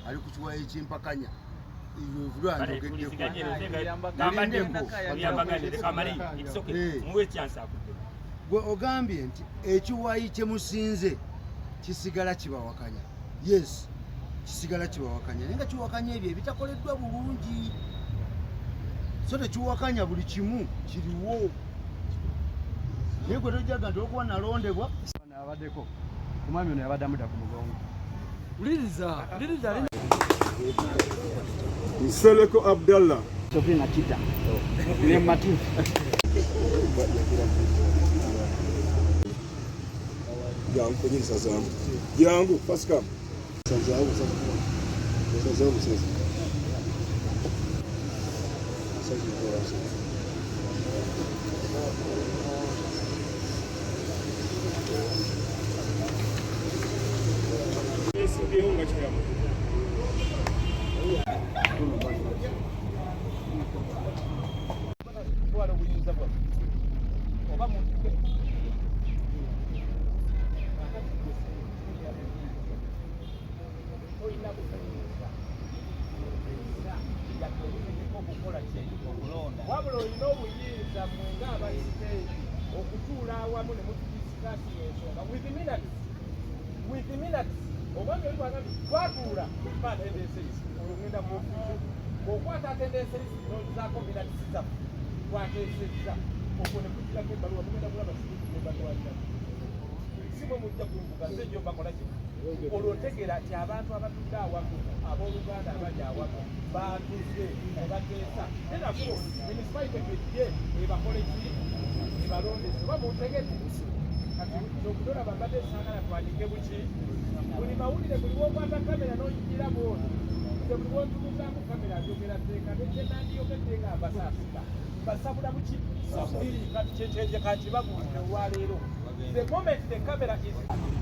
Ali ku kiwayi ekimpakanya. Kale tuwuliziganye nze nga gambaddeko byambagane leka amale, it's okay. Muwe chance akuddemu. Gwe ogambye nti ekiwayi kye musinze kisigala kibawakanya. Yes, kisigala kibawakanya, naye nga kiwakanya ebyo ebitakoleddwa bulungi, so tekiwakanya buli kimu kiriwo. Naye gwe tojjaga nti olwokuba nalondebwa. Abaddeko omwami ono yabadde amudda ku mugongo. Wuliriza, wuliriza. Nseleko Abdallah. Sofina Kita ne Matifu. Jangu kwenye zangu. Jangu, first come. Zangu sasa. Zangu sasa. Sasa. Esimbyewo nga kiramu. Twala obuyinza bwaffe oba muntuke. Tolina buyinza yadde obutegeka okukola ki? Okulonda. Wabula olina obuyinza mwe ng'aba stage okutuula awamu ne mutudiscussinga ensonga with minutes, with minutes. Omwami oli bwagambye twatuula tupa attendance list, olwo ngenda mu ofiisi bw'okwata attendance list n'ozaako minutes zaffe twateesezza, okwo ne kugirako ebbaluwa. Mugenda kulaba ne batwalira, si mwe mujja kunvuga nze njo bakola ki. Olwo otegeera nti abantu abatudde awamu, abooluganda abali awamu batuze ne bateesa, tenafo municipality ejje ebakole ki? Ebalondese. Oba muntegedde? Kati kyokutolaba mbadde saagala twandike buki buli mawulire. Buli wokwata kamera n'oyigira bwoti, nze buli wontunuzaamu kamera njogera tteeka nekyenandiyogedde nga mbasaasira basabula buki biri. Kati kyekyenje kankibabuulire olwaleero, the moment the camera is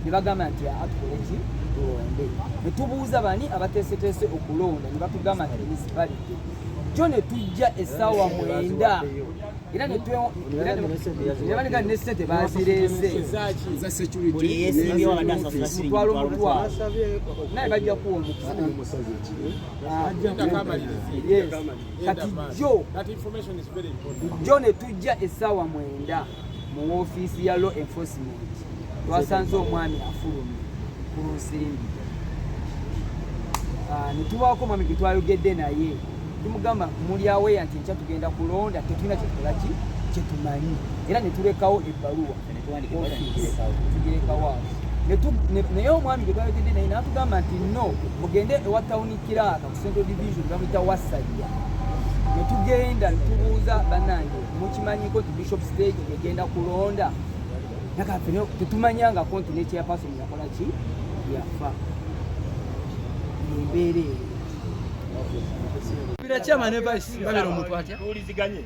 Ne bagamba nti aa, tukole ki? Tulonde. Ne tubuuza bani abateeseteese okulonda, ne batugamba nti municipality. Jo ne tujja essaawa 9 era ne balega ne sente bazireese. Buli yeesimbyewo abadde asasula siringi mutwalo mutwalo. Mutwalo naye bajja kuwa omukisa. Yes. Kati jo That information is very important. Jo ne tujja essaawa 9 mu woofiisi ya law enforcement, twasanze omwami afulumye ku Nsimbi. Ne tubaako omwami gwe twayogedde naye, tumugamba muli aweya nti enkya tugenda kulonda, tetulina kyetukola ki kyetumanyi, era ne tulekawo ebbaluwa. Ne tuwandika ebbaluwa ne tugirekawo. Tugirekawo awo. Naye omwami gwe twayogedde naye n'atugamba nti no, mugende ewa town clerk ku Central Division, bamuyita Wasajja. Ne tugenda ne tubuuza, bannange, mukimanyiko nti Bishop Stage egenda kulonda? Nakaffe tetumanyangako nti ne chairperson yakola ki? Yafa. Embeera eyo. Bira chairman ne vice babeera omuntu atya? Tuwuliziganye,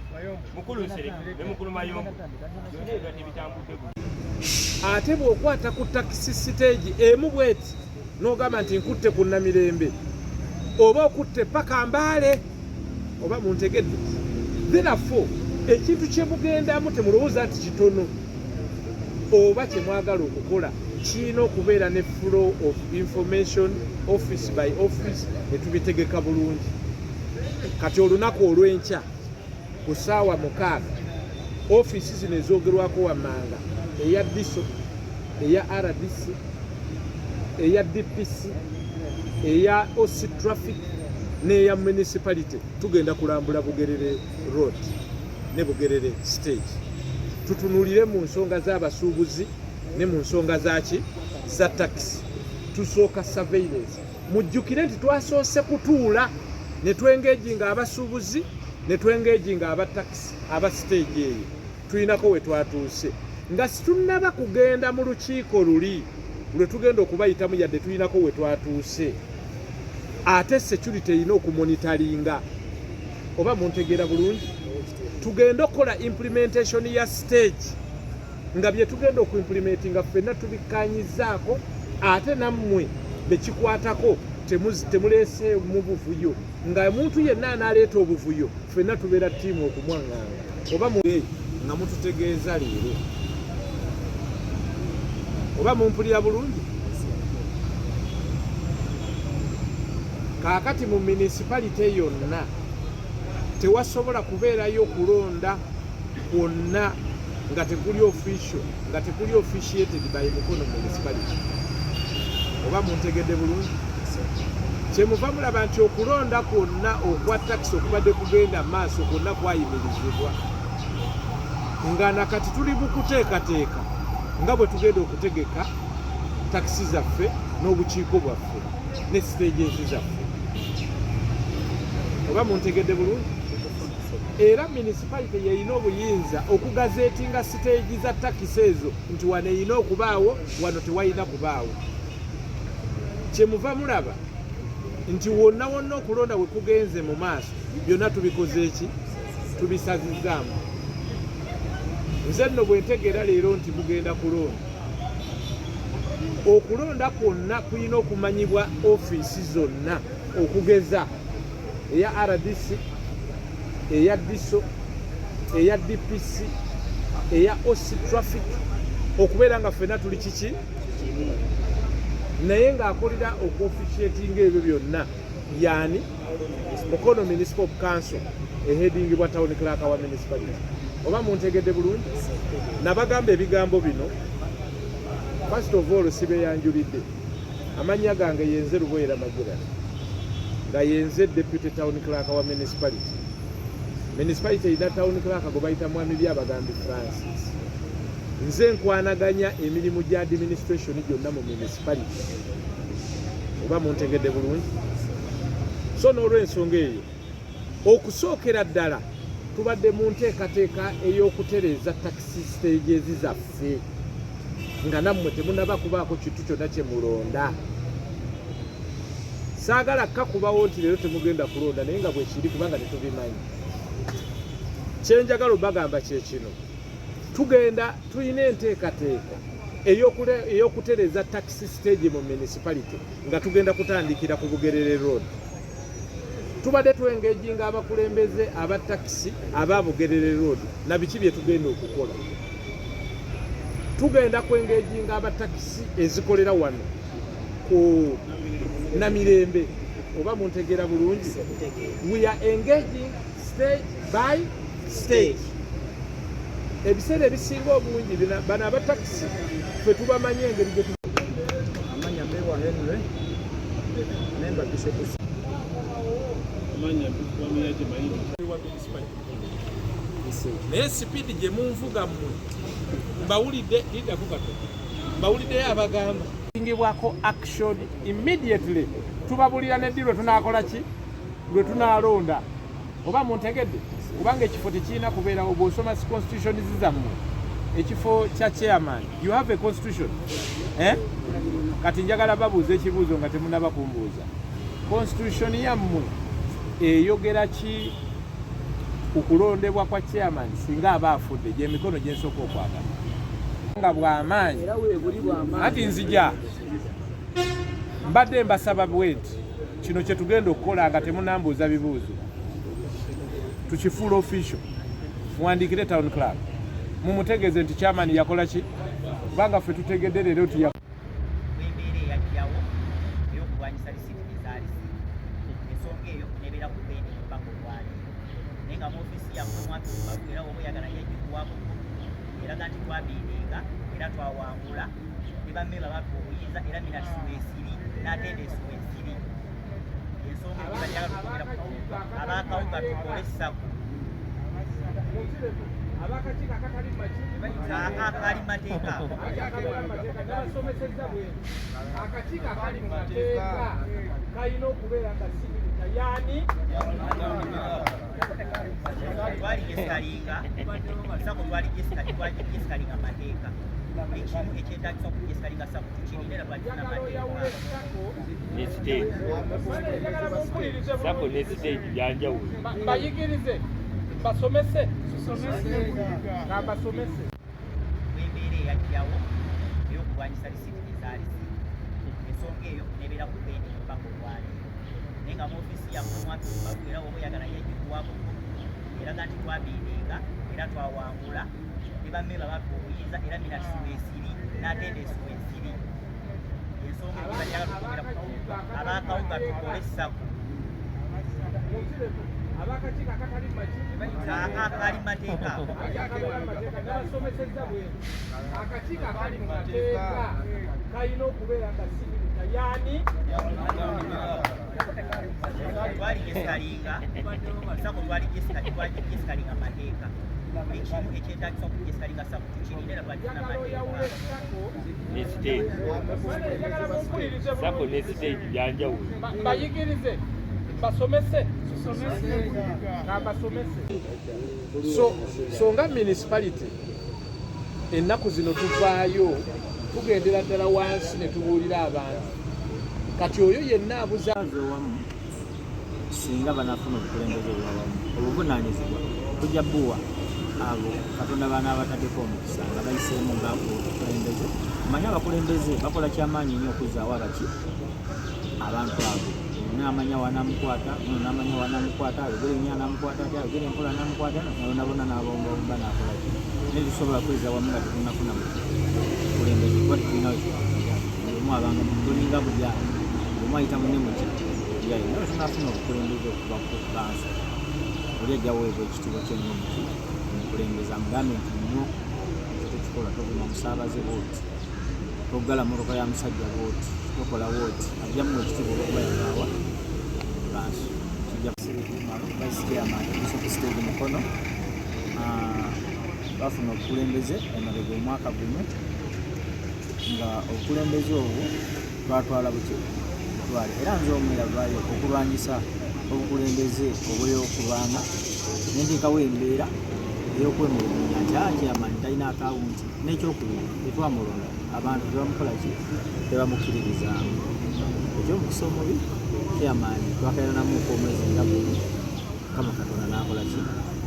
mukulu Nsereko ne mukulu Mayombo, byonna ebyo tebitambudde bulungi. Ate bw'okwata ku taxi stage emu bweti n'ogamba nti nkutte ku Namirembe oba okutte paka Mbaale, oba muntegedde? Therefore ekintu kye mugendamu temulowooza nti kitono oba kye mwagala okukola kirina okubeera ne flow of information, office by office, ne tubitegeka bulungi. Kati olunaku olw'enkya ku ssaawa 6, ofiisi zino ezoogerwako wammanga, eya DISO, eya RDC, eya DPC, eya OC Traffic n'eya municipality, tugenda kulambula Bugerere Road ne Bugerere Stage, tutunulire mu nsonga z'abasuubuzi ne mu nsonga zaki za takisi. Tusooka surveillance. Mujjukire nti twasoose kutuula ne twengaginga abasuubuzi ne twengaginga aba takisi aba stage eyo. Tulinako we twatuuse nga situnnaba kugenda mu lukiiko luli lwe tugenda okubayitamu, yadde tulinako we twatuuse. Ate security erina okumonitoringa, oba muntegeera bulungi? Tugende okukola implementation ya stage nga bye tugenda okuimplementinga ffenna tubikkanyizaako, ate nammwe bekikwatako temuleese mu buvuyo, nga omuntu yenna anaaleeta obuvuyo ffenna tubeera ttiimu okumwaŋŋanga. Oba mu nga mututegeeza leero, oba mumpulira bulungi? Kaakati mu municipality yonna tewasobola kubeerayo kulonda kwonna nga tekuli official, nga tekuli officiated by Mukono municipality. Oba muntegedde bulungi? Kyemuva mulaba nti okulonda kwonna okwa takisi okubadde kugenda maaso kwonna kwayimirizibwa, nga nakati tuli mu kuteekateeka nga bwe tugenda okutegeka takisi zaffe n'obukiiko bwaffe ne stages zaffe. Oba muntegedde bulungi? Era municipality yeyina obuyinza okugazetinga siteegi za takisi ezo nti wano erina okubaawo, wano tewalina kubaawo. Kyemuva mulaba nti wonna wonna okulonda we kugenze mu maaso byonna tubikoze eki tubisazizzaamu. Nze nno bwe ntegeera leero nti mugenda kulonda, okulonda kwonna kulina okumanyibwa ofiisi zonna, okugeza eya RDC, eya DISO, eya DPC, eya OC Traffic, okubeera nga ffenna tuli kiki, naye ng'akolera okuofficiatinga ebyo byonna yaani Mukono Municipal Council eheadingibwa town clerk wa municipality. Oba muntegedde bulungi? Nabagamba ebigambo bino. First of all, sibeyanjulidde. Amannya gange yenze Luboyera Magira, nga yenze deputy town clerk wa municipality. Municipality erina town clerk gwe bayita Mwami Byabagambi Francis. Nze nkwanaganya emirimu gya administration gyonna mu municipality. Oba muntegedde bulungi? So n'olw'ensonga eyo, okusookera ddala tubadde mu nteekateeka ey'okutereeza taxi stages zaffe nga nammwe temunaba kubaako kintu kyonna kye mulonda. Saagala kakubawo nti leero temugenda kulonda, naye nga bwekiri kubanga tetubimanyi. Kyenjagala obagamba kye kino, tugenda tulina enteekateeka ey'okutereeza taxi stage mu municipality nga tugenda kutandikira ku Bugerere Road. Tubadde twengeginga abakulembeze aba takisi aba Bugerere Road na biki bye tugenda okukola. Tugenda kwengeginga aba takisi ezikolera wano ku Namirembe. Oba muntegeera bulungi? We are engaging stage by stage. Ebiseera ebisinga obungi bano aba takisi ffe tubamanyi engeri gye Amanya Mbewa Henry, member Bishop. Naye sipiidi gye munvuga mmwe mbawulidde, liddako katono, mbawuliddeyo abagamba ngibwako action immediately. Tubabulira neddi lwe tunaakola ki, lwe tunaalonda. Oba muntegedde? Kubanga ekifo tekirina kubeerawo. Bw'osoma constitutions zammwe, ekifo kya chairman, you have a constitution, eh? Kati njagala babuuza ekibuuzo nga temunaba kumbuuza. Constitution yammwe eyogera ki ku kulondebwa kwa chairman singa aba afudde? Gyemikono gyensooka okwagala nga bw'amaanyi. Anti nzija mbadde mbasaba bwe nti kino kye tugenda okukola nga temunambuuza bibuuzo, tukifuula official. Muwandiikire town clerk mumutegeeze nti chairman yakola ki, kubanga ffe tutegedde leero nti W'embeera eyajjawo ey'okulwanyisa risiiti eza risiiti, ensonga eyo nebeera ku pending mpaka olwaleero, naye nga mu ofiisi yammwe mwatuwa era oba oyagala yagikuwako eraga nti twabindinga era twawangula ne bammemba batuwa obuyinza era minutes weesiri n'attendance weesiri. Ensonga eyo gyebalyagala okwogera abakawuka tukole SACCO akali mateeka. Akakiiko akali mu mateeka kalina okubeera nga signature yaani? Twaligesitalinga SACCO, twaligesitalinga mateeka. Buli kimu ekyetagisa okugesitalinga SACCO tukirina era twagifuna mateeka. Ne stage, SACCO ne stage byanjawulo. Mbayigirize, basomese nga mbasomese. W'embeera eyajjawo ey'okulwanyisa risiiti eza risiiti, ensonga eyo nebeera ku pending mpaka olwaleero, naye nga mu ofiisi yammwe mwatuwa era oba oyagala yagikuwako eraga nti twabindinga era twawangula ne bammemba batuwa obuyinza era minutes weesiri n'attendance weesiri. Ensonga eyo gyebalyagala okwogera abakawuka tukole SACCO. Munziremu abakakiiko akatali maki Akali mateeka. Akabeera mu mateeka nabasomesezza bweru. Akakiiko akali mu mateeka kalina okubeera nga signature yaani? Twaligesikalinga SACCO, twagigesikalinga mateeka. Buli kimu ekyetagisa okugesikalinga SACCO tukirina era twagifuna Njagala oyawule mateeka. SACCO Ne stage. Njagala mumpulirize SACCO bulungi. ne stage byanjawulo. Mbayigirize, mbasomese, ngambasomese. So nga municipality ennaku zino tuvaayo, tugendera ddala wansi ne tubuulira abantu. Kati oyo yenna abuza Owamu singa banafuna obukulembeze obwawamu, obuvunaanyizibwa tujja buwa abo Katonda banaabataddeko omukisa nga bayiseemu nga obukulembeze. Omanye abakulembeze bakola kyamaanyi nnyo okuzzaawo abaki abantu abo. Namanya wanamukwata ono, namanya wanamukwata, ayogere nnyo anamukwata atya, ayogere empola anamukwata, nabona bona nabombabomba nakola ki. Naye tusobola kweza wamu nga tetunafuna bukulembeze, kuba tetulina omu abanga tulinga bulyayi, omu ayita munne muki bulyayi. Naye tunafuna obukulembeze okuva ku kanso, oli ajja weebwa ekitiibwa kyennyini omukulembeze amugambe nti nno ekyo tekikola, toguma musaabaze bwoti, toggala motoka ya musajja bwoti, tokola bwoti, ajjamu ekitiibwa olwokuba yagaawa kanso. Kijja vice chairman Bishop Stage Mukono. Bafuna obukulembeze emabega omwaka gumu, nga obukulembeze obwo twatwala buki butwale, era nze omu yavaayo okulwanyisa obukulembeze obweyokulwana, nenteekawo embeera ey'okwemulugunya nti chairman talina akawunti, n'ekyokubiri tetwamulonda, abantu tebamukola ki, tebamukkiririzaamu. Ekyomukisa omubi, chairman twakairanamuko omwezi nga gumu, Mukama Katonda n'akola ki,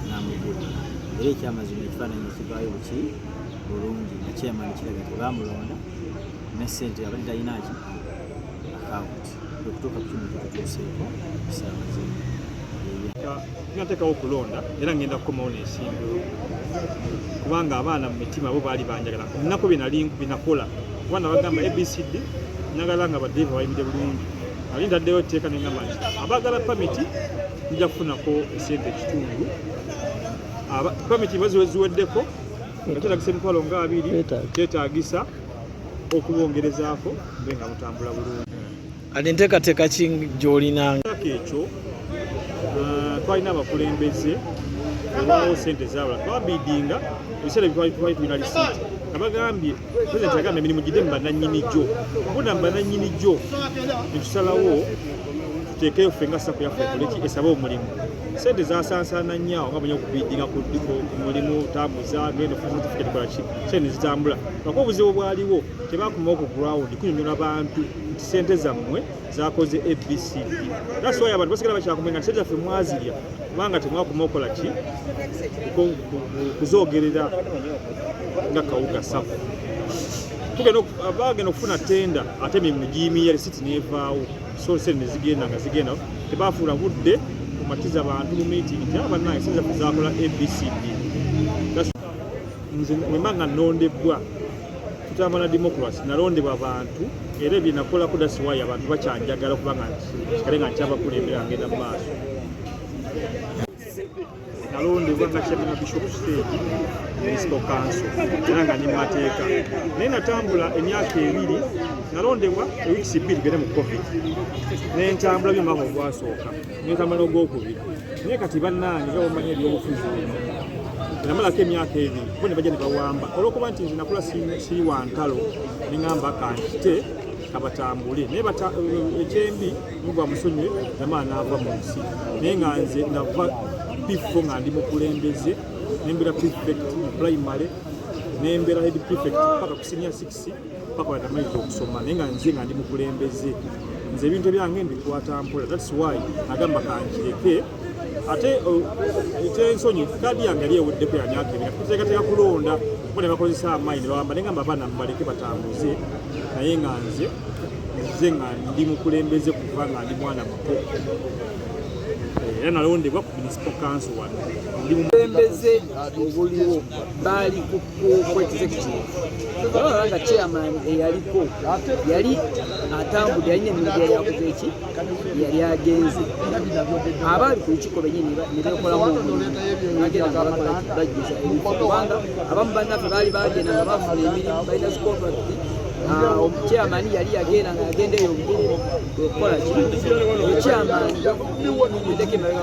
n'amugula. Era ekyamazima ekifaananyi nekivaayo buki bulungi nga chairman kiraga tebamulonda, ne sente abadde talina ki akawunti okutuuka ku kino kyetutuuseeko essaawa zino. Ngateekawo okulonda era ngenda kukomawo nesimba, kubanga abaana mu mitima bo baali banjagala. Nako byenali binakola, kuba nabagamba ABCD, njagala nga badeeva bayimire bulungi. Nali ntaddeyo etteeka nengamba nti abaagala pamiti nja kufunako esente ekitundu. Pamiti baziweddeko nga kyetagisa 20,000, kyetagisa okubongerezaako mbe nga mutambula bulungi. Kati enteekateeka ki gy'olina? Ekyo twalina abakulembeze olwawo sente zabula, twabidinga ebiseera bitwali twali tulina lisiiti nga bagambye, pulezidenti yagambye emirimu gidde mu bannannyini gyo, okudda mu bannannyini gyo, netusalawo tuteekeyo ffe nga SACCO yaffe ekoleki, esabe omulimu. Sente zasansaana nnyo awo nga banya okubidinga ku mulimu, tambuza genda ofuna certificate, kola ki, sente nezitambula. Lwako obuzibu bwaliwo, tebakomawo ku ground kunyonyola bantu nti sente zammwe zakoze ABCD. That's why abantu basigala bakyakumenga nti sente zaffe mwazirya, kubanga temwakoma okukola ki, kuzoogerera nga Kawuga SACCO. Bagenda okufuna tenda, ate emirimu negiyimiya, risiti nevaawo, so sente nezigenda nga zigenda. Tebafuula budde kumatiza bantu mu meeting nti abannange sente zaffe zakola ABCD. Nze mwemba nga nnondebbwa, tutambula democracy, nalondebwa bantu era ebyenakolako, that's why abantu bakyanjagala, kubanga kale nga nkyabakulembera ngenda mu maaso. Nalondebwa nga chairman wa Bishop Stage Municipal Council era nga ndi mu mateeka, naye natambula emyaka 2. Nalondebwa ewiikisi 2 gende mu COVID, nentambula byomwaka ogwasooka, nentambula n'ogwokubiri. Naye kati bannange nga bamanyi ebyobufuzi bino, namalako emyaka 2 bo ne bajja ne bawamba. Olwokuba nti nze nakula siri wa ntalo, neŋŋamba kankite kabatambule, naye ekyembi mugwa musonyiwe, namala n'ava mu nsi. Naye nga nze nava P4 nga ndi mukulembeze, nembeera prefect mu primary, nembeera head prefect paka ku senior 6, paka wanamaliriza okusoma. Naye nga nze nga ndi mukulembeze, nze ebintu ebyange mbikwata mpola. That's why agamba kankireke. Ate ekyensonyi, kaadi yange yali eweddeko ya myaka 2, tuteekateeka kulonda bo ne bakozesa amaanyi ne bawamba. Naye ngamba abaana mubaleke batambuze, naye nga nze nga ndi mukulembeze kuva nga ndi mwana muto. Era nalondebwa ku municipal council wano. Ndi Obukulembeze obuliwo baali ku executive, olaba nga chairman eyaliko yali atambudde, yalina emirimu gyeyali akoze eki yali agenze. Abaali ku lukiiko benyini ne beekolamu omulimu, bagenda nga bakola ki, bajjuza ebifo, kubanga abamu bannaffe baali bagenda nga bafuna emirimu, balina zi contract. Chairman yali yagenda nga yagenda eyo obugere okukola ki. Oyo chairman ndeke emabega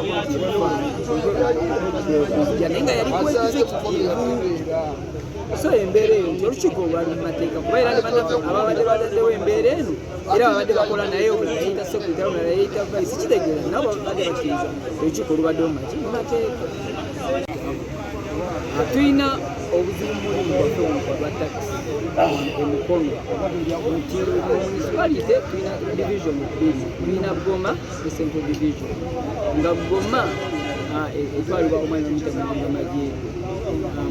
naye nga yali ku executive. So embeera eyo nti olukiiko olwali mu mateeka, kuba era ne bannaffe ababadde bataddewo embeera eno era babadde bakola naye, omulala yeyita secretary, omulala yeyita vice, kitegeera nabo babadde bakkiriza olukiiko olubaddewo maki mu mateeka. Tulina obuzibu mu mulimu gwaffe ogwa takisi e Mukono, nti mu municipality tulina division bbiri, tulina Goma ne Central Division, nga Goma etwalibwa omwami bamuyita Mulinga Majengo,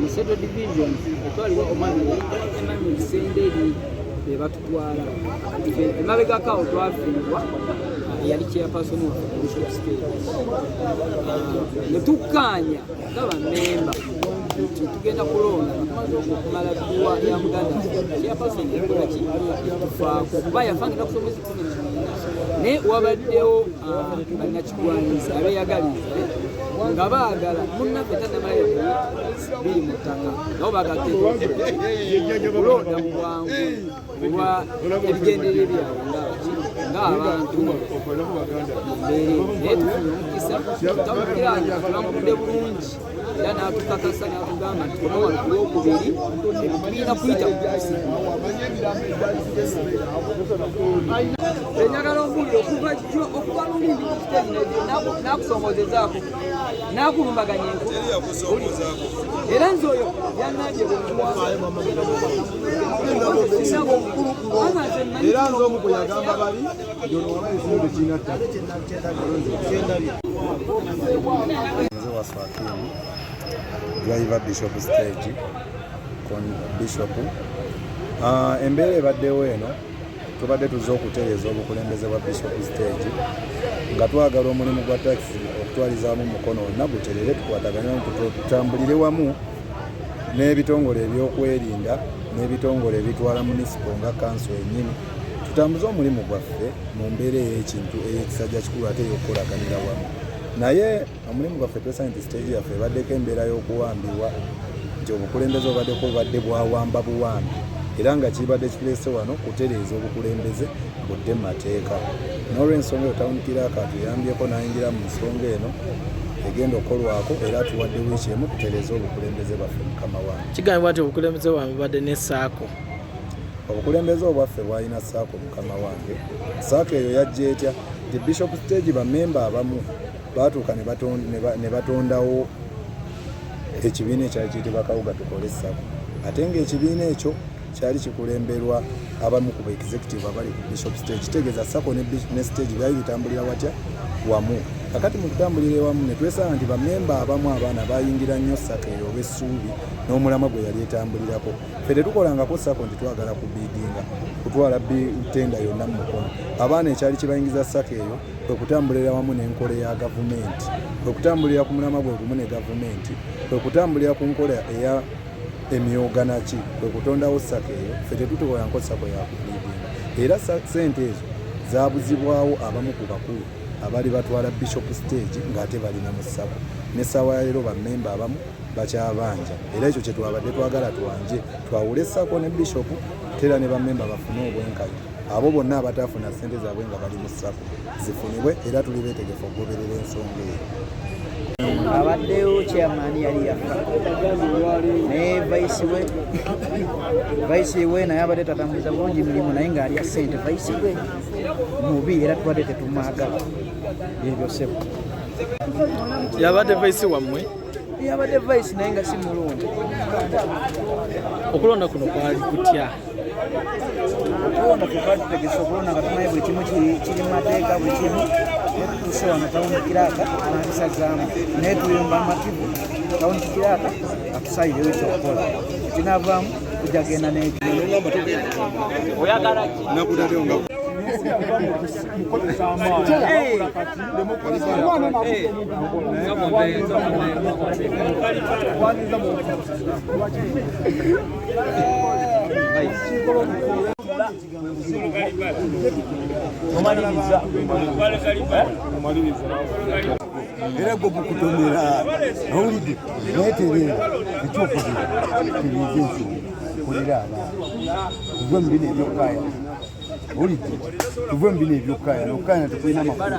mu Central Division etwalibwa omwami Emmanuel Senderi, be batutwala. Kati ffe emabegako awo twafiirwa yali chairperson waffe ku Bishop Stage, ne tukkaanya nga bammemba nti tugenda kulonda nga tumaze okumala dduwa ya muganda chairperson yakola ki tufaako, kuba yafa nga ennaku z'omwezi 19. Naye wabaddewo bannakigwanyizi abeeyagaliza nga baagala munnaffe tannamala yadde 2 mu ttaka, nabo baagala kulonda mu bwangu olwa ebigenderere byabwe ng'abantu mbeere. Naye tufunye omukisa, tutambukira tulambude bulungi era n'atukakasa n'atugamba nti koma wano ku Lwokubiri tulina kuyita mu kusi. Enjagala ombuulire, okuva jjo, okuva luli ndi ku stage nakusongozezaako nakulumbaganya enku, era nze oyo yanambye. Era nze omu kwe yagamba bali nti ono waba ekimu tekirina ttaka. Nze Waswakimu, driver Bishop Stage Bishop. Embeera ebaddewo eno, tubadde tuzze okutereeza obukulembeze bwa Bishop Stage, nga twagala omulimu gwa taxi okutwalizaamu Mukono wonna guterere, tukwatagane wamu, tutambulire wamu n'ebitongole ebyokwerinda n'ebitongole ebitwala municipal nga kanso ennyini, tutambuze omulimu gwaffe mu mbeera ey'ekintu ey'ekisajja kikulu ate ey'okukolaganira wamu. Naye omulimu gwaffe twesanye nti stage yaffe ebaddeko embeera y'okuwambibwa, nti obukulembeze obubaddeko bubadde bwawamba buwambi, era nga kibadde kituleese wano kutereeza obukulembeze budde mu mateeka. N'olwensonga eyo town clerk atuyambyeko n'ayingira mu nsonga eno egenda okukolwako, era atuwadde wiiki emu tutereeze obukulembeze bwaffe, mukama wange. Kigambibwa nti obukulembeze bwamwe bubadde ne SACCO. Obukulembeze obwaffe bwalina SACCO, mukama wange. SACCO eyo yajja etya? Nti Bishop Stage bamemba abamu baatuuka ne batondawo ekibiina ekyali kiyitibwa Kawuga Tukole SACCO, ate ng'ekibiina ekyo kyali kikulemberwa abamu ku executive abali ku Bishop Stage. Kitegeeza SACCO ne stage byali bitambulira watya wamu. Kakati mu kutambulira ewamu ne twesanga nti bamemba abamu abaana bayingira nnyo SACCO eyo olw'essuubi n'omulamwa gwe yali etambulirako. Ffe tetukolangako SACCO nti twagala kubiidinga kutwala tenda yonna mu Mukono. Abaana ekyali kibayingiza SACCO eyo kwe kutambulira wamu n'enkola ya gavumenti, kwe kutambulira ku mulamwa gwe gumu ne gavumenti, kwe kutambulira ku nkola eya emyoga naki, kwe kutondawo SACCO eyo. Ffe tetutukolanko SACCO yakubiidinga, era sente ezo zabuzibwawo abamu ku bakulu abali batwala Bishop Stage ng'ate balina mu SACCO. N'essaawa ya leero bammemba abamu bakyabanja, era ekyo kyetwabadde twagala twanje twawule SACCO ne Bishop, tera ne bammemba bafune obwenkanya. Abo bonna abataafuna sente zaabwe nga bali mu SACCO zifunibwe, era tuli beetegefu okugoberera ensonga eyo. Abaddewo chairman yali yafa, naye vice we naye abadde tatambuza bulungi mirimu, naye ng'alya ssente. Vice we mubi era tubadde tetumwagala. Ebyo sebo. Yabadde vice wammwe? Yabadde vice naye nga si mulungi. Okulonda kuno kwali kutya? Okulonda kuba tutegese okulonda nga tumanyi buli kimu kiri mu mateeka, buli kimu. Netutuuse wano, town clerk n'abisazaamu, naye tuyumba amativu town clerk atusayirewo ekyokukola, ekinavaamu tujja genda n'ekyo. Oyagala ki? Nakutaddewo nga Era gwe gukutomera owulidde, naye tereera. Ekyokubiri, tereeza ensonga, kolera abaana, tuve mu bino ebyokukayana. Owulidde? Tuve mu bino ebyokukayana. Okukayana tekulina makulu.